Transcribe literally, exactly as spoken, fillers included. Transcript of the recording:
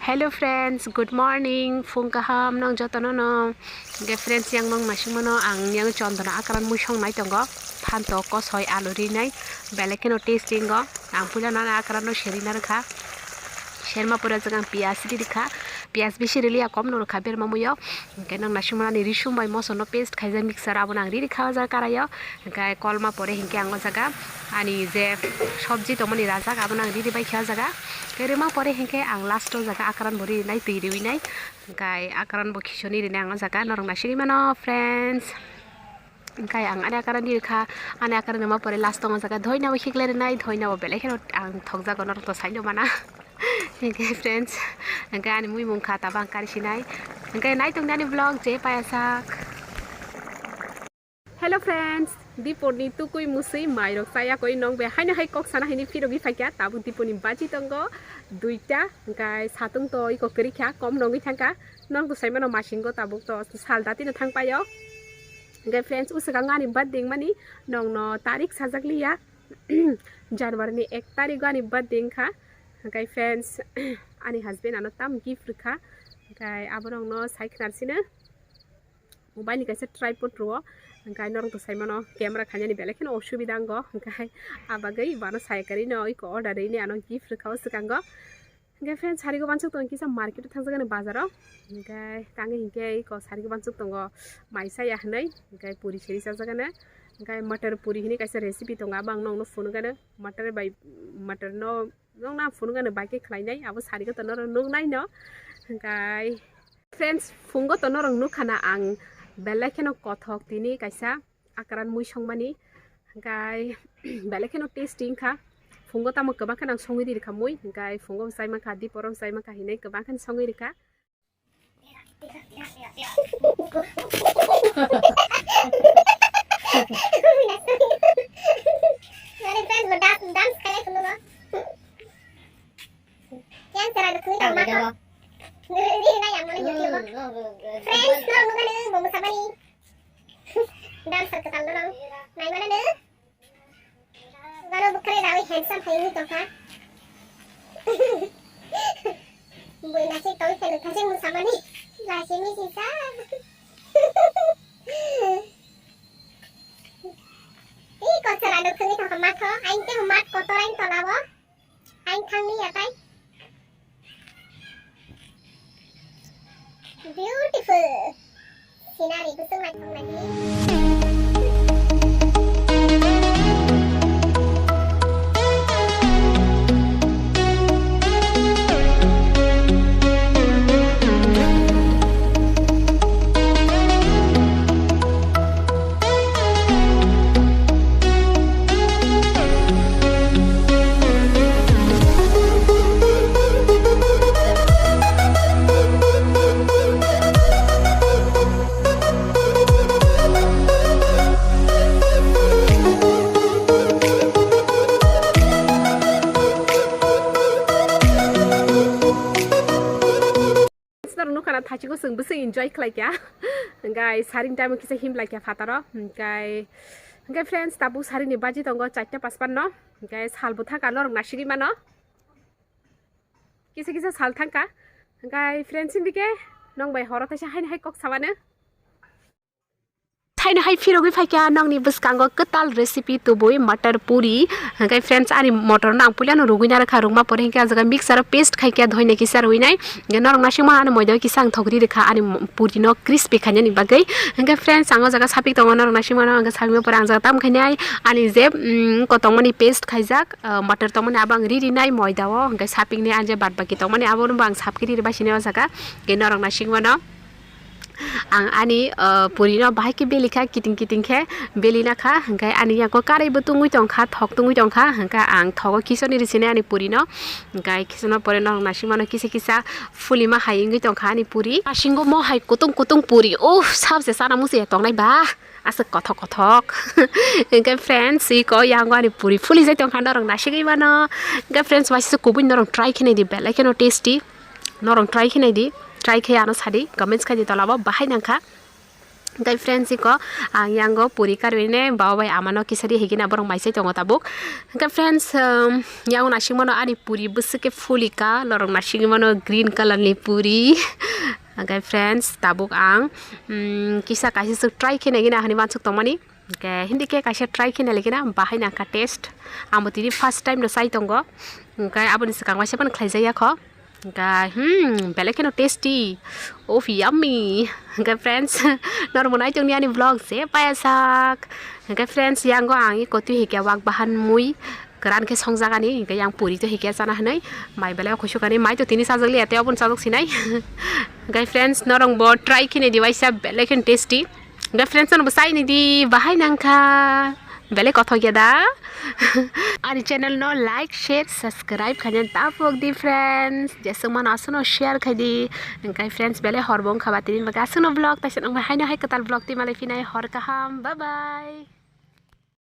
Hello friends, good morning, phung kaham nong jotono no. Hingke friends, yang nong naisingmano ang yang chondona akran mui songnai tongo. Phanto kosoi alu rinai, belekeno tasting go. Ang puila nana akran no serina rwkha. Serma pore jwk ang piyaj ri rwkha. Piyaj bisi riliya, kom no rwkha berma muyo. Hingke nong naisingmano ani risum bai moso no paste khaijak mixer abono ang ri rwkha o jaga karaio. Hingke kolma pore hingke ang o jaga ani je sobji tongmani rajak abono ang riri bai khe o jaga. Hingke rima pore hingke ang last o jaga akran bo rinai twi riwi nai. Hingke akran bo khichoni rinai ang o jaga norok naisingwi mano friends. Hingke ang ani akran ri rikha, ani akran rima pore last o jaga dhoina bo khiklai rinai, dhoina bo belai kheno ang thokjago norok to saino mana. Hingke friends, hingke ani mui mung kha tabo ang kari sinai. Hingke naitung ani vlog je payasak. Hello friends, Dipor ni tukui musui mairok chaya koi nong be haino hai kok sana hini phirogwi phaikha, tabuk Dipor ni baji tongo duita, hingkai satung to iko kwrwi kha, kom nongwi thangkha, nong to saimano masingo tabuk to sal dati no thang paio. Hingkai friends, uswk ang ani birthday mani nong no tarik sajak liya, January ni ek tarik o ani birthday wngkha, hingkai friends, ani husband ano tam gift rwkha, hingkai abo nong no sai khnar sino. Mobile ni kaisa tripod rwo, hingke norok to saimano camera khainani belai kheno osubida wngo, hingke abagwi bano sai kwrwi no iko order rini ano gift rwkha o swkango. Hingke friends, sarigo bansuk tongo kisa market o thangjakgani bazaro, hingke tangwi hingke iko sarigo bansuk tongo mai saya hinwi, hingke puri seri chajakgani, hingke matar puri hinwi kaisa recipe tongo, abo ang nokno phunukgano matar bai matar no. Nokna phunukgano bai khe khlainai, abo sarigo to norok nuknai no. Hingkai friends, phungo to norok nukha na ang belai kheno kothok tini kaisa akran mui songmani. Hingkai belai kheno tasty wngkha. Phungo tamo kwbang kheno ang songwi rikha mui, hingkai phungo chai mankha, diporo chai mankha hinwi kwbang kheno songwi rikha. Friends, norok nukha nw bo mwsamani. Dancer kwtal norok naimani nw. Garo bwkhwrwi rawi handsome hai wngwi tongkha. Bui naisik tong khe nukha se mwsamani. Lachi misi sa. Ih, kochra nukha wngwi tongkha matho. Aing tei mat kotor aing tolao. Aing thangli ya tai. Beautiful scenery kutung naithok naidi. Norok nukha na thaichiko chwng bwswk enjoy khlai kha. Hingkai saring time o kisa him lai kha phataro. Hingkai, hingkai friends, tabuk saring ni baji tongo charta paspan no. Hingkai sal bwthaka norok nasigwi mano. Kisa kisa sal thangkha. Hingkai friends, hindike nong bai horo taisa haini hai kok samano. Thaino hai phirogwi phaikha nongni bwskango kwtal recipe tubui matar puri. Hingkai friends, ani motor no ang puilano rugwi narwkha, rungma pore hingke ah jaga mixer o paste khaikha, dhoina kisa rwinai. Hingke norok naisingma ano moida o kisa ang thokri rwkha ani puri no crispy khainani bagwi. Hingke friends, ang o jaga sapik tongo, norok naisingmano hingke sapikma pore ang jaga tam khainai ani je, mm, kotongmani paste khaijak, ah, matar tongmani abo ang ri rinai moida o, hingke sapikni ang je bad baki tongmani abo no bo ang sapkhe ri bai sinai o jaga. Hingke norok naisingmano. Ang ani, uh, puri no bahai khe beli kha, kiting kiting khe beli na kha, hingke ani yago karwi bo tungwi tong kha, thok tungwi tong kha, hingke ang thogo kisoni ri sini ani puri no, hingke kisono pore no naisingmano kisa kisa fulima hai wngwi tong kha ani puri. Asingo mo hai kutung kutung puri, uff, sabse sana musi ya tongnai ba, aswk kothok kothok. Hingke friends, iko yango ani puri fuli jai tong kha, norok naisigwi mano. Hingke friends, waisa kubui norok try khe nai di, belai kheno tasty. Norok try khe nai di, try khe ano sadi, comments khai di tola o bahai nang kha. Hwnkhe friends, iko ang yango puri karwi ne bawa bai amano kisari higina borok maisai tongo tabuk. Hwnkhe friends, um, yango nasing mano ani puri bwswk khe fulika, norok nasing mano green color ni puri. Hwnkhe friends, tabuk ang, um, kisa kaisa swk try khe naigina hinwi mansuk tongmani. Hwnkhe hindi khe kaisa try khe naigina bahai nangkha taste. Ang bo tini first time no chai tongo. Hwnkhe aboni swkang waisa phano khlaijak ya kho. Hwnkhe, hmm, belai kheno tasty. Oh, yummy. Hwnkhe friends, norok bo nai tongni ani vlog je payasak. Hwnkhe friends, yango ang iko twi hikya wak bahan mui kwran khe songjak ani, hwnkhe yang puri to hikya chana hinwi mai belai o khuisuk ani, mai to tini chajak liya tei oboni chajak sinai. Hwnkhe friends, norok bo try khe nai di waisa, belai kheno tasty. Hwnkhe friends, norok bo chai nai di, bahai nangkha. Belai kothok ya da? Ani channel no like, share, subscribe khaina tapok di friends. Jeswk mano aswkno share khai di. Hwnkhe friends, belai hor bo wngkha ba tini bagwi aswkno vlog taisa nang haino hai kwtal vlog twi malai phinai, hor kaham. Bye bye.